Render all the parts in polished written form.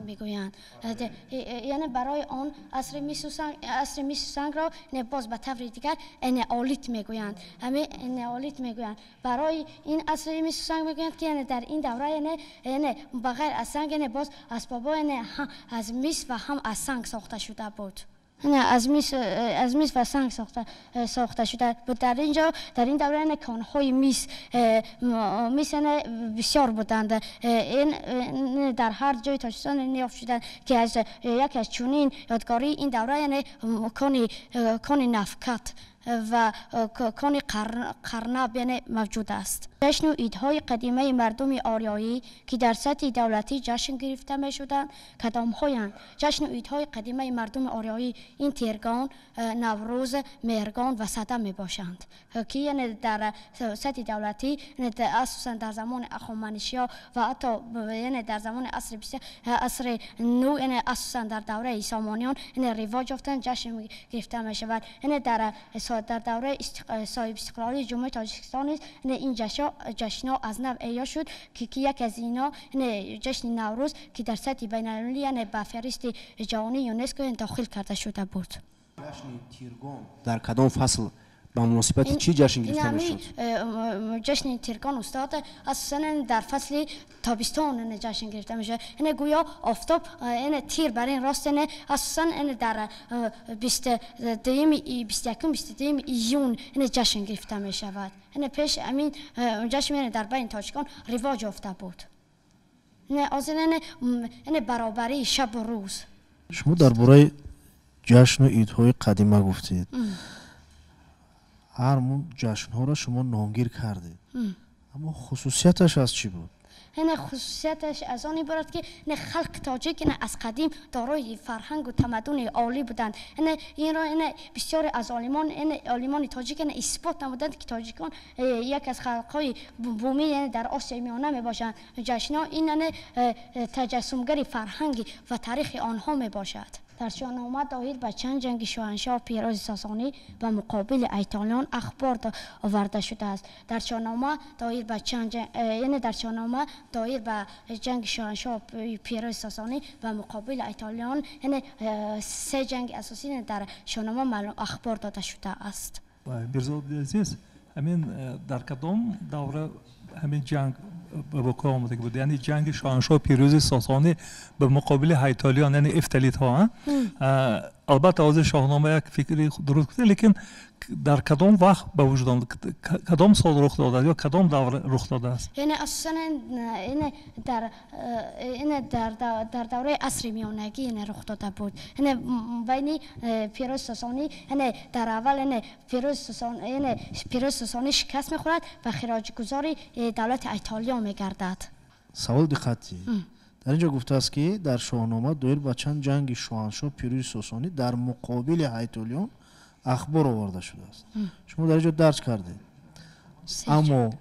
мегӯянд. Яъне барои он асри мису сангро боз ба таври дигар энеолит мегӯянд. Ҳамин энеолит мегӯянд. Барои ин асри мису санг мегӯянд, ки яъне дар ин давра яъне ба ғайр аз санг яъне боз асбобҳо яъне ҳам аз мис ва ҳам аз санг сохта шуда буд. Аз мис ва санг сохта шуда буд. Дар инҷо дар ин давра яъне конҳои мис яъне бисёр буданд. Ин дар ҳар ҷои Тоҷикистон ёфт шуданд, ки аз яке аз чунин ёдгории ин давра яъне кони Нафкат ва кони Қарнаб яъне мавҷуд аст. Ҷашну идҳои қадимаи мардуми ориёӣ, ки дар сатҳи давлатӣ ҷашн гирифта мешуданд, кадомҳоянд? Ҷашну идҳои қадимаи мардуми ориёӣ ин Тиргон, Наврӯз, Меҳргон ва Сада мебошанд, ки яъне дар сатҳи давлатӣ асосан дар замони Ахоманишиё ва ҳатто яъне дар замони асри нав яъне асосан дар давраи Сомониён яъне ривоҷ ёфтанд, ҷашн гирифта мешавад. Яъне дар давраи соҳибистиқлолии Ҷумҳурии Тоҷикистон низ ин ҷашнҳо аз нав эҳё шуд, ки яке аз инҳо ҷашни Наврӯз, ки дар сатҳи байналмилалӣ яъне ба феҳристи ҷаҳонии ЮНЕСКО дохил карда шуда буд. Ҷашни Тиргон дар кадом фасл ба муносибати чӣ ҷашн гирифта мешуд? Ҷашни Тиргон, устод, асосан дар фасли тобистон ҷашн гирифта мешавад. Яъне гӯё офтоб яъне тир бар ин рост яъне асосан яъне дар 21, 22 июн яъне ҷашн гирифта мешавад. Яъне пеш ҳамин ҷашн яъне дар байни тоҷикон ривоҷ ёфта буд. Яъне ҳозир яъне баробарии шабу рӯз. Шумо дар бораи ҷашну идҳои қадима гуфтед. Ҳар ҷашнҳоро шумо номгир кардед, аммо хусусияташ аз чӣ буд? Яъне хусусияташ аз он иборат, ки халқи тоҷик аз қадим дорои фарҳангу тамаддуни олӣ буданд. Яъне инро яъне бисёре аз олимон яъне олимони тоҷик яъне исбот намуданд, ки тоҷикон як аз халқҳои бумӣ яъне дар Осиёи Миёна мебошанд. Ҷашнҳо ин яъне таҷассумгари фарҳанги ва таърихи онҳо мебошад. Дар Шоҳнома доир ба чанд ҷанги шоҳаншоҳ Пирӯзи Сосонӣ ба муқобили айтолиён ахбор оварда шудааст. Дар Шоҳнома доир ба чанд яъне дар Шоҳнома доир ба ҷанги шоҳаншоҳ Пирӯзи Сосонӣ ба муқобили айтолиён яъне се ҷанги асосӣ дар Шоҳнома маълум ахбор дода шудааст. Мирзо азиз, ҳамин дар кадом давра ҳамин ҷанг ба вуқӯъ омада буд? Яъне ҷанги шоҳаншоҳ Пирӯзи Сосонӣ ба муқобили ҳайтолиён, яъне эфталитҳо. Албатта ҳозир Шоҳнома як фикри дуруст гуфта, лекин дар кадом вақт ба вуҷуд омад, кадом сол рух додааст ё кадом давр рух додааст? Яъне асосан яъне дар давраи асри миёнагӣ яъне рух дода буд. Яъне байни Пирӯзи Сосонӣ яъне дар аввал яъне Пирӯзи Сосонӣ шикаст мехӯрад ва хироҷгузори давлати Айтолиё мегардад. Савол диққатӣ. Дар инҷо гуфтааст, ки дар Шоҳнома доир ба чанд ҷанги шоҳаншоҳ Пирӯзи Сосонӣ дар муқобили ҳайтолиён ахбор оварда шудааст. Шумо дар инҷо дарҷ кардед, аммо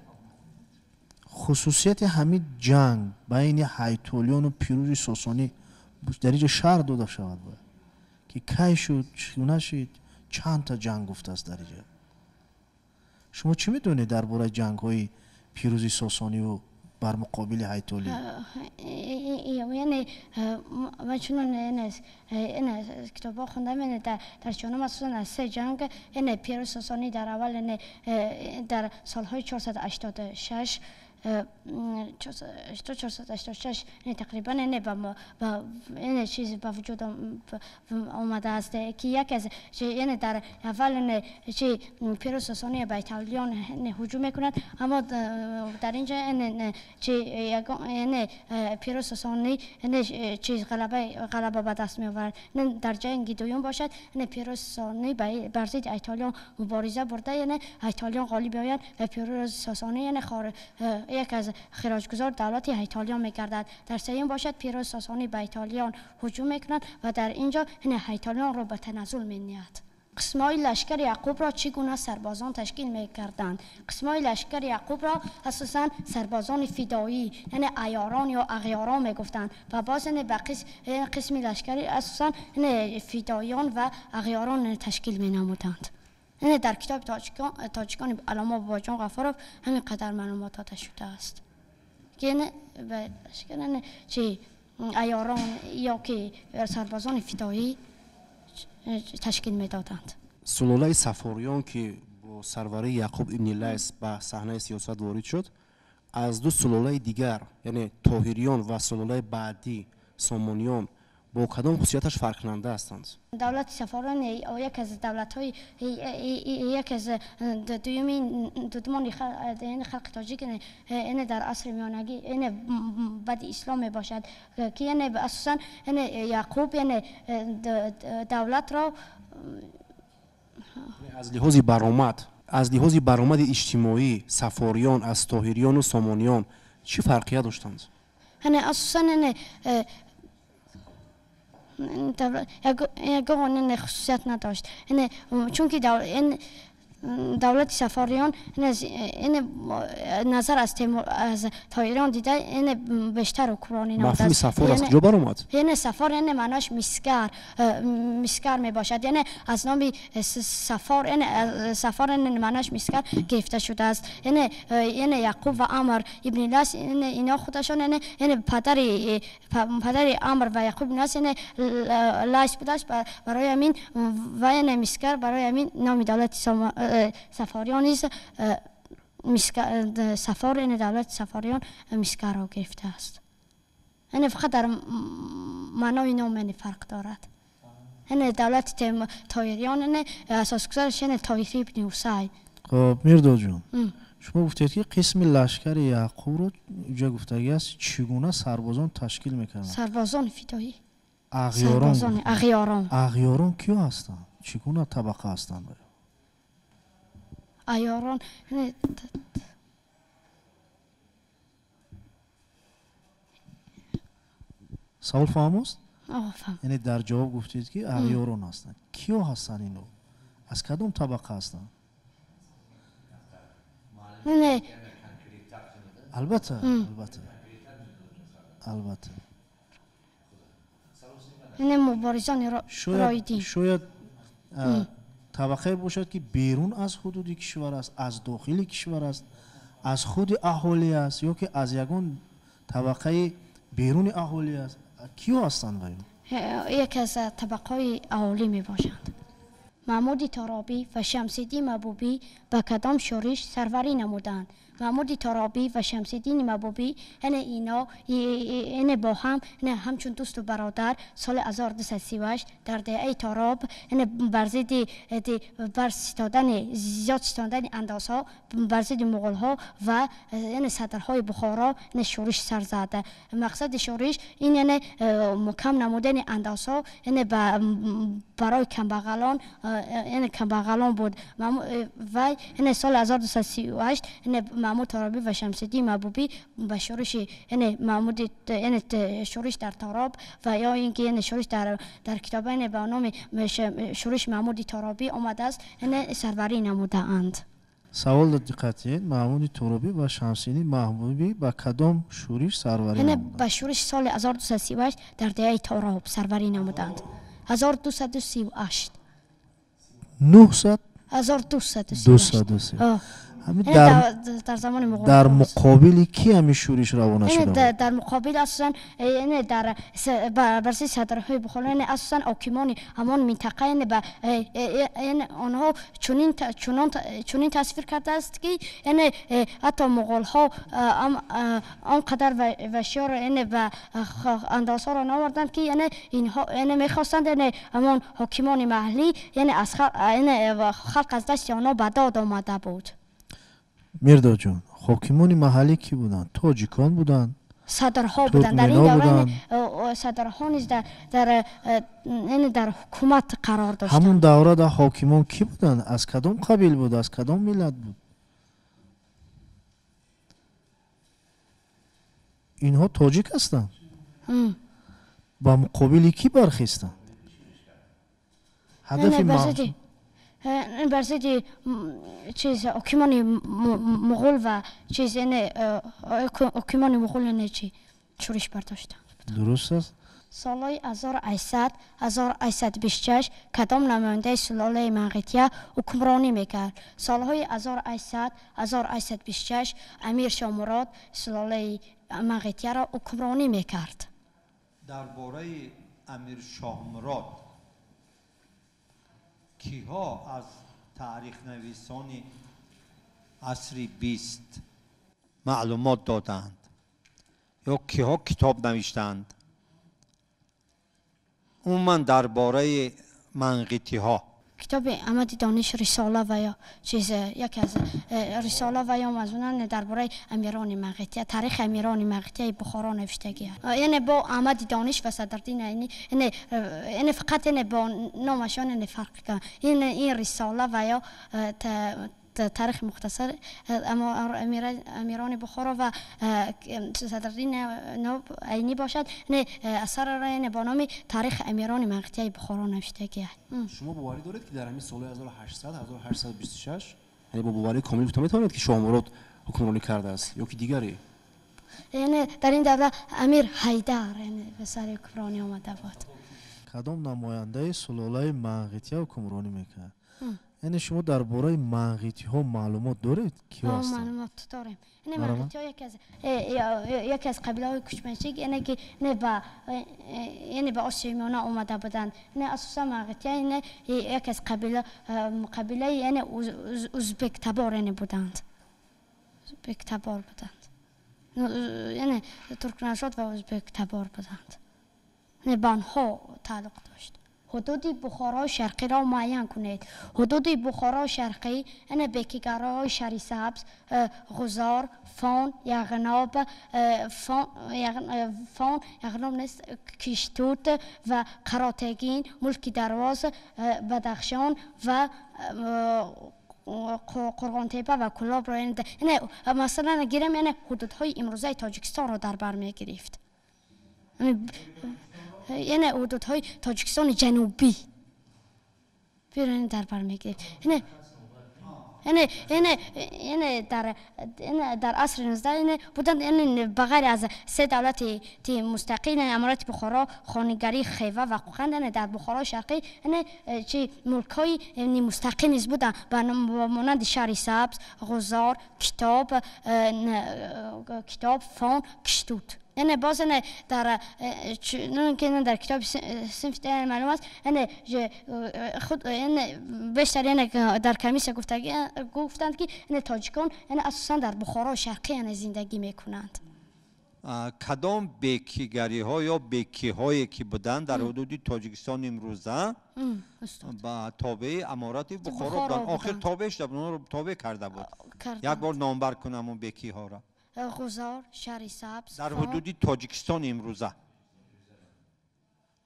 хусусияти ҳамин ҷанг байни ҳайтолиёну Пирӯзи Сосонӣ дар инҷо шарҳ дода шавад бояд, ки кай шуд, чӣ гуна шуд, чандта ҷанг гуфтааст дар инҷо. Шумо чӣ медонед дар бораи ҷангҳои Пирӯзи Сосониву бар муқобили ҳайтолӣ? Яъне ман чунон яъне китобҳо хондам, яъне дар Шоҳнома асосан аз се ҷанг яъне Пирӯзи Сосонӣ дар аввал яъне дар солҳои 486 486 яъне тақрибан яъне ба яъне чиз ба вуҷуд омадааст, ки яке аз яъне дар аввал яъне чи Пирӯзи Сосонӣ ба италиён ҳуҷум мекунад, аммо дар инҷо яъне чи яъне Пирӯзи Сосонӣ яъне чиз ғалаба ба даст меоварад. Дар ҷанги дуюм бошад, яъне Пирӯзи Сосонӣ бар зидди италиён мубориза бурда, яъне италиён ғолиб меояд ва Пирӯзи Сосонӣ яъне яке аз хироҷгузор давлати ҳайтолиён мегардад. Дар сеюм бошад, Пирӯзи Сосонӣ ба италиён ҳуҷум мекунад ва дар инҷо яъне ҳайтолиёнро ба таназзул мениҳад. Қисмҳои лашкари Яъқубро чӣ гуна сарбозон ташкил мекарданд? Қисмҳои лашкари Яъқубро асосан сарбозони фидоӣ, яъне аёрон ё ағёрон мегуфтанд ва боз яъне ба қисми лашкари асосан яъне фидоиён ва ағёрон ташкил менамуданд. Яъне дар китоби тоҷикони Аллома Бобоҷон Ғафуров ҳамин қадар маълумот дода шудааст, ки яъне чи аёрон ё ки сарбозони фидоӣ ташкил медоданд. Сулолаи Сафориён, ки бо сарварии Яъқуб ибни Лайс ба саҳнаи сиёсат ворид шуд, аз ду сулолаи дигар, яъне Тоҳириён ва сулолаи баъдӣ Сомониён, бо кадом хусусияташ фарқкунанда ҳастанд? Давлати Сафориён яке аз давлатҳои яке аз дуюми дудмони халқи тоҷик дар асри миёнагӣ баъди ислом мебошад, ки асосан Яъқуб давлатро аз лиҳози баромад, аз лиҳози баромади иҷтимоӣ Сафориён аз Тоҳириёну Сомониён чӣ фарқият доштанд? Асосан ягон хусусият надошт, чунки давлати Сафориён назар аз Тоҳириён дида бештар ҳукмронӣ намудааст. Мафҳуми сафор аз куҷо баромад? Сафор маъноаш мискар мебошад, яъне аз номи сафор, сафор маъноаш мискар гирифта шудааст. Яъне Яъқуб ва Амр ибни Лайс ино худашон падари Амр ва Яъқуб ибни Лайс Лайс будааст, барои ҳамин ва мискар, барои ҳамин номи давлати Сафориён низ сафор, давлати Сафориён мискарро гирифтааст. Фақат дар маънои ном фарқ дорад. Давлати Тоҳириён асосгузораш Тоҳир ибни Ҳусайн. Хоб, Мирдодҷон, шумо гуфтед, ки қисми лашкари Яъқубро инҷа гуфтагӣ аст, чӣ гуна сарбозон ташкил мекарданд? Сарбозони фидоӣ. Ағёрон. Ағёрон. Ағёрон киё ҳастанд? Чӣ гуна табақа ҳастанд? Аёрон савол фаҳмост? Яъне дар ҷавоб гуфтед, ки ағёрон ҳастанд. Киё ҳастанд ино? Аз кадом табақа ҳастанд? Албатта, албатта, албатта. Муборизони роидин. Шояд табақае бошад, ки берун аз ҳудуди кишвар аст, аз дохили кишвар аст, аз худи аҳолӣ аст ё ки аз ягон табақаи беруни аҳолӣ аст. Киё ҳастанд вай? Яке аз табақаҳои аҳолӣ мебошанд. Маҳмуди Торобӣ ва Шамсиддин Маҳбубӣ ба кадом шӯриш сарварӣ намуданд? Маҳмуди Торобӣ ва Шамсиддини Маҳбубӣ, яъне ино яъне бо ҳам ҳамчун дӯсту бародар соли 1238 дар деҳаи Тороб, яъне бар зидди бар ситодани зиёд ситондани андозҳо бар зидди муғулҳо ва яъне садрҳои Бухоро яъне шӯриш сар зад. Мақсади шӯриш ин яъне кам намудани андозҳо яъне барои камбағалон, яъне камбағалон буд. Вай яъне соли 1238 яъне Маҳмуд Торобӣ ва Шамсиддин Маҳбубӣ ба шӯриши яъне Маҳмуди яъне шӯриш дар Тороб ва ё ин ки яъне шӯриш дар китоба яъне ба номи шӯриш Маҳмуди Торобӣ омадааст, яъне сарварӣ намудаанд. Савол диққат диҳед, Маҳмуди Торобӣ ва Шамсиддин Маҳбубӣ ба кадом шӯриш сарварӣ яъне намуданд? Ба шӯриши соли 1238 дар деҳаи Тороб сарварӣ намуданд. 1238. 900 1238. 230. Дар замони муғул. Дар муқобили ки ҳамин шӯриш равона шуда буд? Дар муқобил асосан яъне дар бар зидди садрҳои Бухоро, яъне асосан ҳокимони ҳамон минтақа, яъне ба яъне онҳо чунин тасвир кардааст, ки яъне ҳатто муғулҳо он қадар вашиёро яъне ба андозҳоро наоварданд, ки яъне инҳо яъне мехостанд яъне ҳамон ҳокимони маҳаллӣ, яъне аз яъне халқ аз дасти онҳо ба дод омада буд. Мирдоҷон, ҳокимони маҳаллӣ кӣ буданд? Тоҷикон буданд? Садрҳо буданд. Дар ин Туркмено давра буданд? Садрҳо низ яъне дар ҳукумат қарор доштанд. Ҳамун давра дар ҳокимон кӣ буданд? Аз кадом қабил буд? Аз кадом миллат буд? Инҳо тоҷик ҳастанд? Ба муқобили кӣ бархестанд? Ҳадафи бар зидди чиз ҳокимони муғул ва чиз, яъне ҳокимони муғул, яъне чи шӯриш бардоштанд. Дуруст аст. Солҳои 1800 1826 кадом намояндаи сулолаи Манғития ҳукмронӣ мекард? Солҳои 1800 1826 Амир Шомурод сулолаи Манғитияро ҳукмронӣ мекард. Дар бораи Амир Шоҳмурод киҳо аз таърихнависони асри 20 маълумот додаанд ё киҳо китоб навиштаанд? Умуман дар бораи манғитиҳо. Китоби Аҳмади Дониш рисола ва ё чиз, яке аз рисола ва ё мазмунан дар бораи амирони манғития, таърихи амирони манғитияи Бухоро навиштагӣ. Яъне бо Аҳмади Дониш ва Садриддин Айнӣ, яъне фақат яъне бо номашон яъне фарқ кан. Ин рисола ва ё таърихи мухтасар амирони Бухоро ва Садриддин Айнӣ бошад, яъне асарро яъне бо номи таърихи амирони манғитияи Бухоро навиштагӣ. Шумо боварӣ доред, ки дар ҳамин солҳои 1800 1826, яъне бо боварии комил гуфта метавонед, ки Шоҳмурод ҳукмронӣ кардааст ё ки дигаре? Яъне дар ин давра Амир Ҳайдар яъне ба сари ҳукмронӣ омада буд. Кадом намояндаи сулолаи манғития ҳукмронӣ мекард? Яъне шумо дар бораи манғитиҳо маълумот доред? Киҳо ҳастанд? Маълумот дорем. Яъне манғитиҳо яке аз қабилаҳои кӯчманчик, яъне ки яъне ба Осиёи Миёна омада буданд. Яъне асосан манғития яъне яке аз қабилаи яъне узбектабор яъне буданд. Узбектабор буданд. Яъне туркнажод ва узбектабор буданд. Яъне ба онҳо тааллуқ дошт. Ҳудуди Бухорои Шарқиро муайян кунед. Ҳудуди Бухорои Шарқӣ яъне бекигарҳои Шаҳрисабз, Ғузор, Фон, Яғноб, Фон, Яғноб нест, Киштут ва Қаротегин, Мулки Дарвоз, Бадахшон ва Қурғонтепа ва Кӯлобро, яъне масалан гирем, яъне ҳудудҳои имрӯзаи Тоҷикистонро дар бар мегирифт. Яъне ҳудудҳои Тоҷикистони ҷанубӣ дар бар мегирифт. Яъне дар асри 19 яъне буданд, яъне ба ғайр аз се давлати мустақил, Аморати Бухоро, Хонигарӣ, Хева ва Қӯқанд, яъне дар Бухорои Шарқӣ яъне чи мулкҳои мустақил низ буданд, ба монанди Шаҳрисабз, Ғузор, Китоб, Фон, Киштут. Яъне боз яъне дар дар китоби синф маълум аст, яъне худ яъне бештар яъне дар комиссия гуфтанд, ки яъне тоҷикон яъне асосан дар Бухорои Шарқӣ яъне зиндагӣ мекунанд. Кадом бекигариҳо ё бекиҳое ки буданд дар ҳудуди Тоҷикистон имрӯза ба тобеи Аморати Бухоро буданд? Охир тобеъ шуда буд, онҳоро тобеъ карда буд. Як бор номбар кунам он бекиҳоро. Ғузор, Шаҳрисабз, дар ҳудуди Тоҷикистон имрӯза,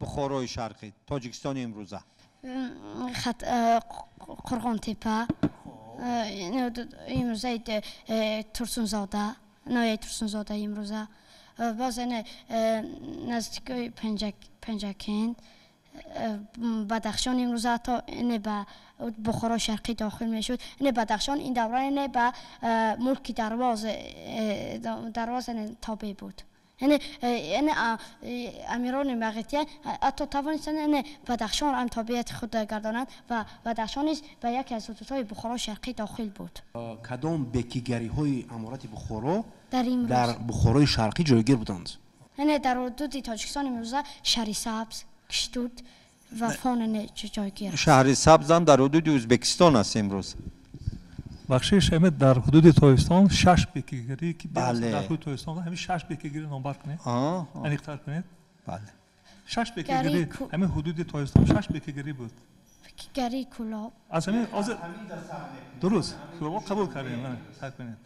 Бухорои Шарқӣ, Тоҷикистони имрӯза. Қурғонтепа, имрӯзаи Турсунзода, ноҳияи Турсунзода имрӯза, боз яъне наздикои Панҷакент, Бадахшон имрӯза ҳатто яъне ба Бухорои Шарқӣ дохил мешуд. Яъне Бадахшон ин давра яъне ба мулки Дарвоз яъне тобеъ буд. Яъне амирони мағития ҳатто тавонистанд яъне Бадахшонро ҳам тобеияти худ гардонанд ва Бадахшон низ ба яке аз ҳудудҳои Бухорои Шарқӣ дохил буд. Кадом бекигариҳои Аморати Бухоро дар Бухорои Шарқӣ ҷойгир буданд? Яъне дар ҳудуди Тоҷикистон имрӯза Шаҳрисабз, Киштут ва Фон ҷойгир. Шаҳрисабз ҳам дар ҳудуди Ӯзбекистон аст имрӯз. Бахшиш, ҳамин дар ҳудуди Тоҷикистон шаш бекигарӣ ки дар ҳудуди Тоҷикистон ҳамин шаш бекигарӣ номбар кунед, аниқтар кунед. Бале, шаш бекигарӣ ҳамин ҳудуди Тоҷикистон шаш бекигарӣ буд. Бекигарии Кӯлоб. Аз ҳамин ҳозир дуруст Кӯлоб қабул кардем, сар кунед.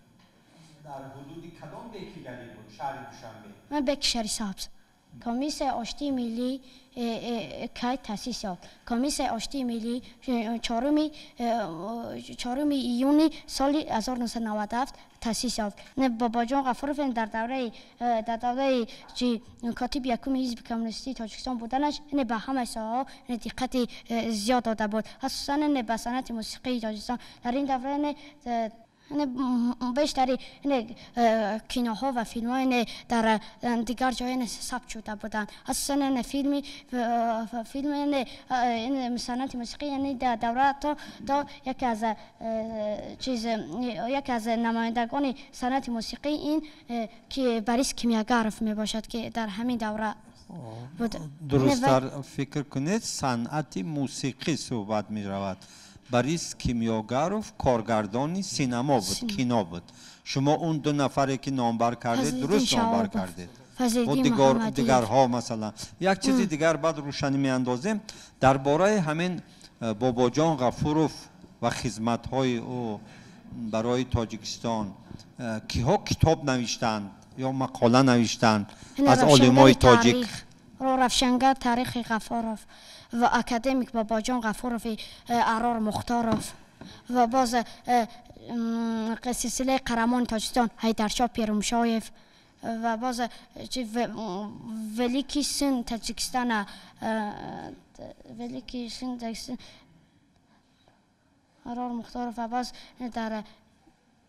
Дар ҳудуди кадом бекигарӣ буд шаҳри Душанбе? Ман беки Шаҳрисабз. Комиссияи оштии миллӣ кай таъсис ёфт? Комиссияи оштии миллӣ 4 июни соли 1997 таъсис ёфт. Бобоҷон Ғафуров дар давраи котиби якуми ҳизби коммунистии Тоҷикистон буданаш ба ҳамаи соҳаҳо диққати зиёд дода буд, асосан ба санъати мусиқии Тоҷикистон. Дар ин давра бештари киноҳо ва филмҳо дар дигар ҷой сабт шуда буданд. Асосан филми санъати мусиқӣ дар давра то яке аз намояндагони санъати мусиқӣ ин ки Борис Кимёгаров мебошад, ки дар ҳамин давра Дурусттар фикр кунед, санъати мусиқӣ суҳбат меравад. Борис Кимёгаров коргардони синемо буд, кино буд. Шумо он ду нафаре ки номбар кардед, дуруст номбар кардед. Дигарҳо масалан. Як чизи дигар баъд рӯшанӣ меандозем дар бораи ҳамин Бобоҷон Ғафуров ва хизматҳои ӯ барои Тоҷикистон. Киҳо китоб навиштанд ё мақола навиштанд аз олимои тоҷик? Равшангар таърихи Ғафуров ва академик Бобоҷон Ғафуров, Арор Мухторов ва боз силсилаи қаҳрамони Тоҷикистон Ҳайдаршоҳ Пирумшоев ва боз великий сын Таджикистана, великий сын Таджикистана Арор Мухторов ва боз дар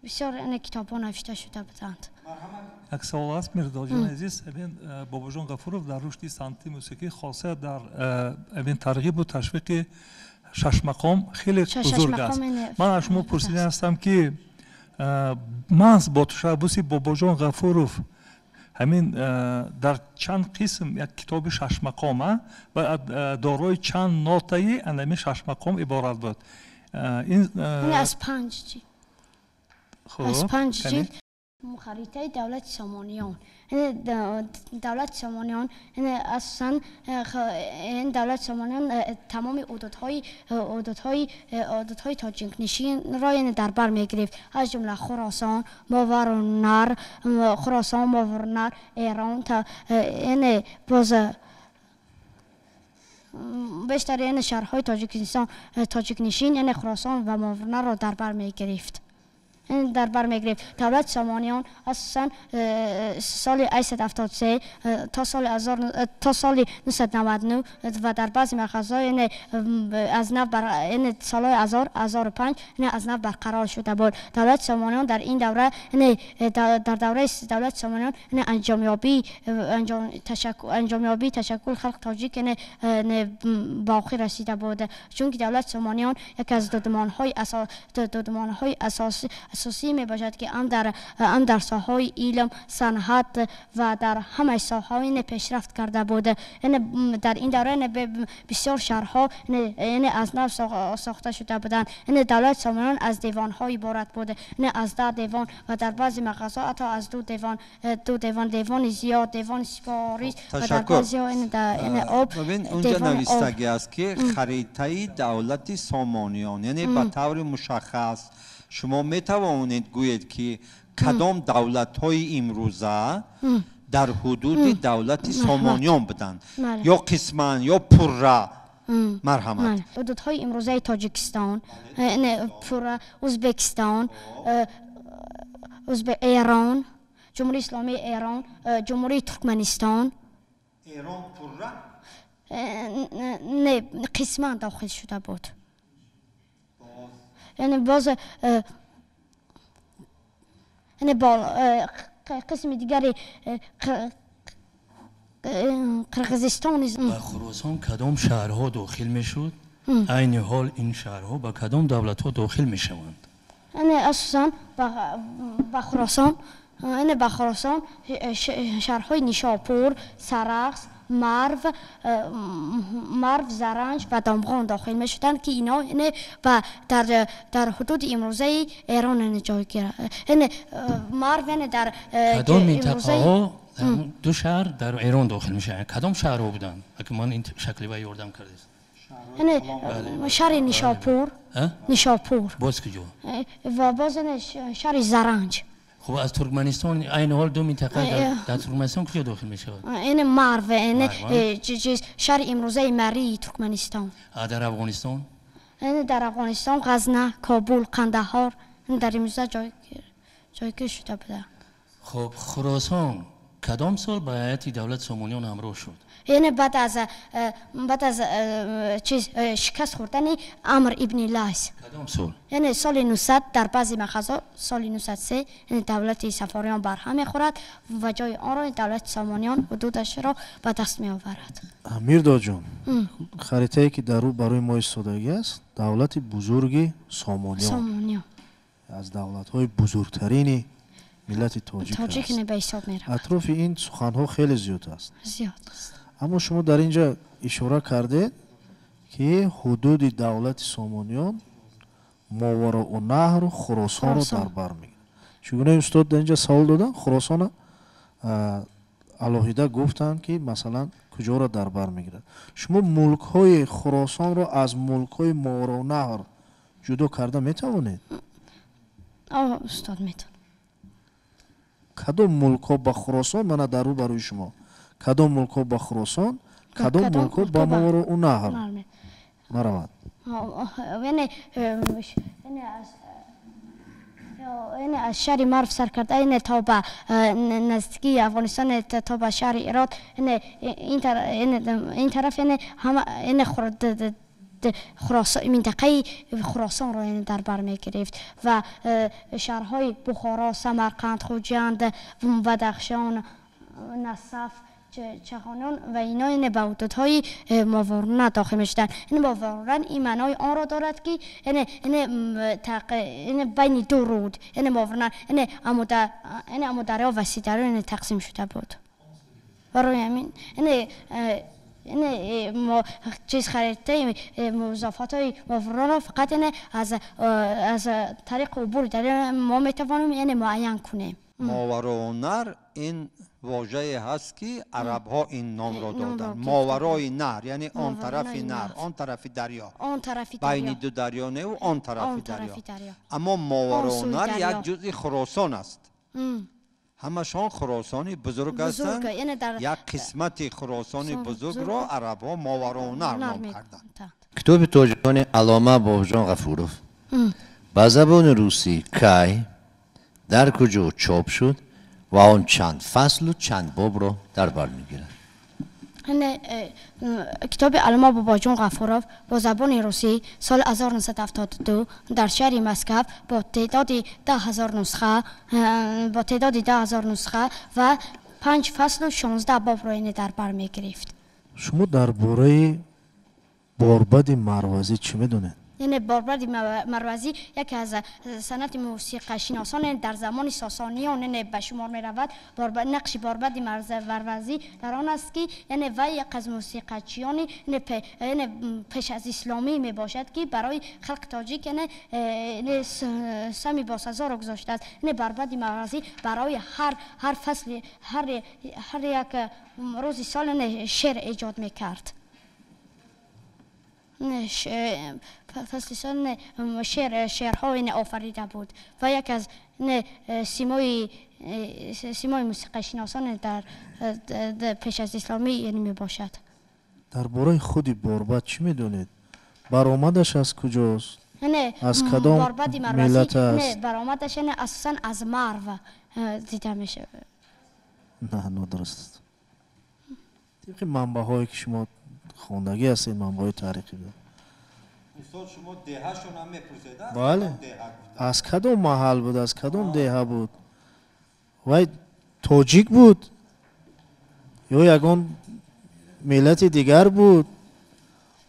бисёр китобҳо навишта шуда буданд. Як савол аст, Мирдоҷони азиз, ҳамин Бобоҷон Ғафуров дар рушди санъати мусиқӣ, хоса дар ҳамин тарғибу ташвиқи шашмақом хеле бузург аст. Ман аз шумо пурсида ҳастам, ки маҳз бо ташаббуси Бобоҷон Ғафуров ҳамин дар чанд қисм як китоби шашмақом ва дорои чанд нотаи ҳамин шашмақом иборат буд? Аз 5 ҷилд. Аз 5 ҷилд харитаи давлати Сомониён. Давлати Сомониён асосан давлати Сомониён тамоми ҳудудҳои тоҷикнишинро дар бар мегирифт, аз ҷумла Хуросон, Мовароуннаҳр, Хуросон, Мовароуннаҳр, Эрон, боз бештари шаҳрҳои Тоҷикистон тоҷикнишин, яъне Хуросон ва Мовароуннаҳрро дар бар мегирифт. Давлати Сомониён асосан соли 873 то соли 999 ва дар баъзе махазҳо аз нав солҳои 1000-1005 аз нав барқарор шуда буд. Давлати Сомониён дар ин давра, дар давраи давлати Сомониён анҷомёбии ташаккули халқи тоҷик ба охир расида буд, чунки давлати Сомониён яке аз дудмонҳои асосӣ мебошад, ки ҳам дар соҳаҳои илм, санъат ва дар ҳамаи соҳаҳо пешрафт карда буд. Дар ин давра бисёр шаҳрҳо аз нав сохта шуда буданд. Давлати Сомониён аз девонҳо иборат буд, аз 10 девон ва дар баъзе мағозаҳо ҳатто аз 2 девон, 2 девон, девони зиёд, девони сипорис ва дар баъзеҳо об. Унҷа навистагӣ аст, ки харитаи давлати Сомониён, яъне ба таври мушаххас шумо метавонед гӯед, ки кадом давлатҳои имрӯза дар ҳудуди давлати Сомониён буданд, ё қисман ё пурра? Марҳамат. Ҳудудҳои имрӯзаи Тоҷикистон, пурра Ӯзбекистон, Эрон, Ҷумҳурии Исломии Эрон, Ҷумҳурии Туркманистон. Эрон пурра? Не, қисман дохил шуда буд. یعنی باز یعنی با قسم دیگری قرقیزستان. ба Хуросон кадом шаҳрҳо дохил мешуд? Айни ҳол ин шаҳрҳо ба кадом давлатҳо дохил мешаванд? Яъне асосан ба Хуросон, яъне ба Хуросон шаҳрҳои Нишопур, Сарахс, Марв, Заранҷ ва Домғон дохил мешуданд, ки инҳо дар ҳудуди имрӯзаи Эрон ҷойгир. Марв дар кадом минтақаҳо ду шаҳр дар Эрон дохил мешаванд? Кадом шаҳрҳо буданд? Аки ман ин шакли ва ёрдам кардед. Шаҳри Нишопур, Нишопур. Боз куҷо? Ва боз шаҳри Заранҷ. Хуб, аз Туркманистон айни ҳол ду минтақа дар Туркманистон куҷо дохил мешавад? Ин Марв, шаҳри имрӯзаи Марии Туркманистон. Дар Афғонистон? Дар Афғонистон Ғазна, Кобул, Қандаҳор дар имрӯза ҷойгир шуда буда. Хуб, Хуросон кадом сол ба ҳайати давлати Сомониён ҳамроҳ шуд? Яъне баъд аз чиз шикаст хӯрдани Амр ибни Лайс. Кадом сол? Яъне соли 900, дар баъзе махазҳо соли 903 давлати Сафориён барҳам мехӯрад ва ҷои онро давлати Сомониён ҳудудашро ба даст меоварад. Мирдоҷон, харитае ки дар ӯ барои мо истодагӣ аст, давлати бузурги Сомониён, аз давлатҳои бузургтарини миллати тоҷик ба ҳисоб меравад. Атрофи ин суханҳо хеле зиёд аст. Зиёд аст. Аммо шумо дар ин ҷо ишора кардед, ки ҳудуди давлати Сомониён Мовароуннаҳру Хуросонро дар бар мегирад. Чӣ гуна устод дар ин ҷо савол доданд, Хуросона алоҳида гуфтанд, ки масалан куҷоро дар бар мегирад. Шумо мулкҳои Хуросонро аз мулкҳои Мовароуннаҳр ҷудо карда метавонед? Устод, метавонам. Кадом мулкҳо ба Хуросон, мана дар рӯ барои шумо, кадом мулкҳо ба Хуросон, кадом мулкҳо ба Мовароуннаҳр маравад? Яъне аз шаҳри Марв сар карда, яъне то ба наздикии Афғонистон, то ба шаҳри Ироқ, яъне ин тараф, яъне ҳама, яъне минтақаи Хуросонро дар бар мегирифт ва шаҳрҳои Бухоро, Самарқанд, Хуҷанд, Бадахшон, Насаф, Чахонон ва ино яъне ба ҳудудҳои Мовароуннаҳр дохил мешуданд. Яъне Мовароуннаҳр ин маънои онро дорад, ки яъне байни ду руд, яъне Мовароуннаҳр, яъне Амударё ва Сидарё яъне тақсим шуда буд. Барои ҳамин яъне мо чиз харитаи музофотҳои Мовароуннаҳрро фақат яъне аз тариқи убури дарё мо метавонем яъне муайян кунем. Мовароуннаҳр ин вожае ҳаст, ки арабҳо ин номро доданд. Моварои наҳр, яъне он тарафи наҳр, он тарафи дарё, байни ду дарё неву он тарафи дарё. Аммо Мовароуннаҳр як ҷузъи Хуросон аст. Ҳамашон Хуросони бузург ҳастанд. Як қисмати Хуросони бузургро арабҳо Мовароуннаҳр ном карданд. Китоби тоҷикони Аллома Бобоҷон Ғафуров ба забони русӣ кай, дар куҷо чоп шуд ва он чанд фаслу чанд бобро дар бар мегирад? Китоби Аллома Бобоҷон Ғафуров бо забони русӣ соли 1972 дар шаҳри Москав бо теъдоди 10 000 нусха, бо теъдоди 10 000 нусха ва 5 фаслу 16 бобро яъне дар бар мегирифт. Шумо дар бораи Борбади Марвазӣ чӣ медонед? Яъне Борбади Марвазӣ яке аз санъати мусиқашиносон дар замони Сосониён яъне ба шумор меравад. Нақши Борбади Марвазӣ дар он аст, ки яъне вай як аз мусиқачиёни яъне пеш аз исломӣ мебошад, ки барои халқи тоҷик яъне сами босазоро гузоштааст. Яъне Борбади Марвазӣ барои ҳар фасли, ҳар як рӯзи сол яъне шеър эҷод мекард. Фасли сол шеърҳо офарида буд ва як аз симои мусиқашиносон дар пеш аз исломӣ яъне мебошад. Дар бораи худи Борбад чӣ медонед? Баромадаш аз куҷост? Аз кадом миллат аст? Баромадаш яъне асосан аз Марв дида мешавад. На, нодуруст аст. Тибқи манбаъҳое, ки шумо хондагӣ ҳастед, манбаъҳои таърихӣ. Устод, шумо деҳашон ҳам мепурсед? Бале, аз кадом маҳал буд, аз кадом деҳа буд? Вай тоҷик буд ё ягон миллати дигар буд?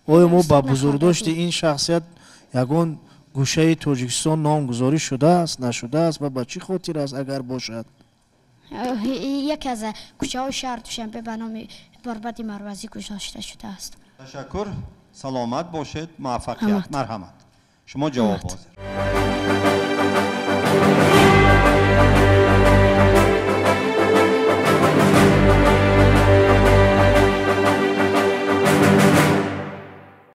Оё мо ба бузургдошти ин шахсият ягон гӯшаи Тоҷикистон номгузорӣ шудааст, нашудааст ва ба чӣ хотир аст, агар бошад? Яке аз кӯчаҳои шаҳр Душанбе ба номи Борбади Марвазӣ гузошта шудааст. Ташаккур, саломат бошед, муваффақият. Марҳамат, шумо ҷавобоз.